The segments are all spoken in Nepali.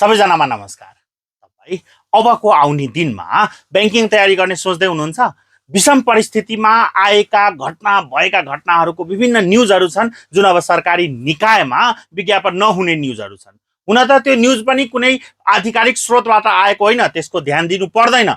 सबैजनामा नमस्कार। तपाईँ अबको आउने दिनमा बैंकिङ तयारी गर्ने सोच्दै हुनुहुन्छ? विषम परिस्थितिमा आएका भएका घटनाहरूको विभिन्न न्युजहरू छन् जुन अब सरकारी निकायमा विज्ञापन नहुने न्युजहरू छन्। हुन त त्यो न्युज पनि कुनै आधिकारिक स्रोतबाट आएको होइन, त्यसको ध्यान दिनु पर्दैन,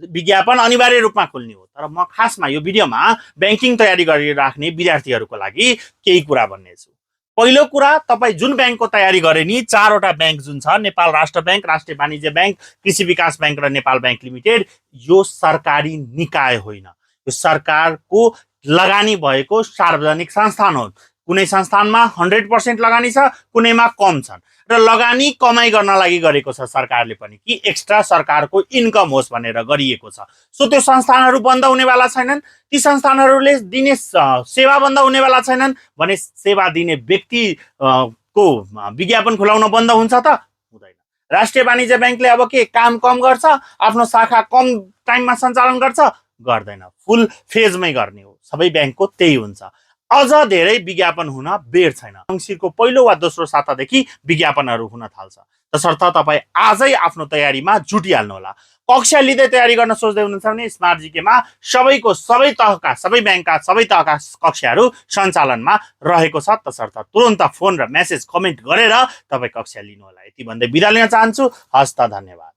विज्ञापन अनिवार्य रूपमा खुल्ने हो। तर म खासमा यो भिडियोमा बैंकिङ तयारी गरिराख्ने विद्यार्थीहरूको लागि केही कुरा भन्नेछु। पहिलो कुरा, तपाईँ जुन बैंकको तयारी गरे नि, चारवटा बैंक जुन छ, नेपाल राष्ट्र बैंक, राष्ट्रिय वाणिज्य बैंक, कृषि विकास बैंक र नेपाल बैंक लिमिटेड, यो सरकारी निकाय होइन, यो सरकारको लगानी भएको सार्वजनिक संस्थान हो। कुनै संस्थानमा 100% लगानी छ, कुनैमा कम छन्, र लगानी कमाई गर्न लागि गरेको छ सरकारले पनि, कि एक्स्ट्रा सरकारको इन्कम होस् भनेर गरिएको छ। सो त्यो संस्थानहरू बन्द हुनेवाला छैनन्। ती संस्थानहरूले दिने सेवा बन्द हुनेवाला छैनन् भने सेवा दिने व्यक्ति को विज्ञापन खुलाउन बन्द हुन्छ त? हुँदैन। राष्ट्रिय वाणिज्य बैंकले अब के काम कम गर्छ, आफ्नो शाखा कम टाइममा सञ्चालन गर्छ? गर्दैन, फुल फेजमै गर्ने हो। सबै बैंकको त्यही हुन्छ। अझ धेरै विज्ञापन हुन बेर छैन। मङ्सिरको पहिलो वा दोस्रो सातादेखि विज्ञापनहरू हुन थाल्छ। तसर्थ तपाईँ आजै आफ्नो तयारीमा जुटिहाल्नुहोला। कक्षा लिँदै तयारी गर्न सोच्दै हुनुहुन्छ भने स्मार्ट जिकेमा सबैको सबै तहका, सबै बैंकका सबै तहका कक्षाहरू सञ्चालनमा रहेको छ। तसर्थ तुरन्त फोन र मेसेज कमेन्ट गरेर तपाईँ कक्षा लिनुहोला। यति भन्दै बिदा लिन चाहन्छु। हस्त, धन्यवाद।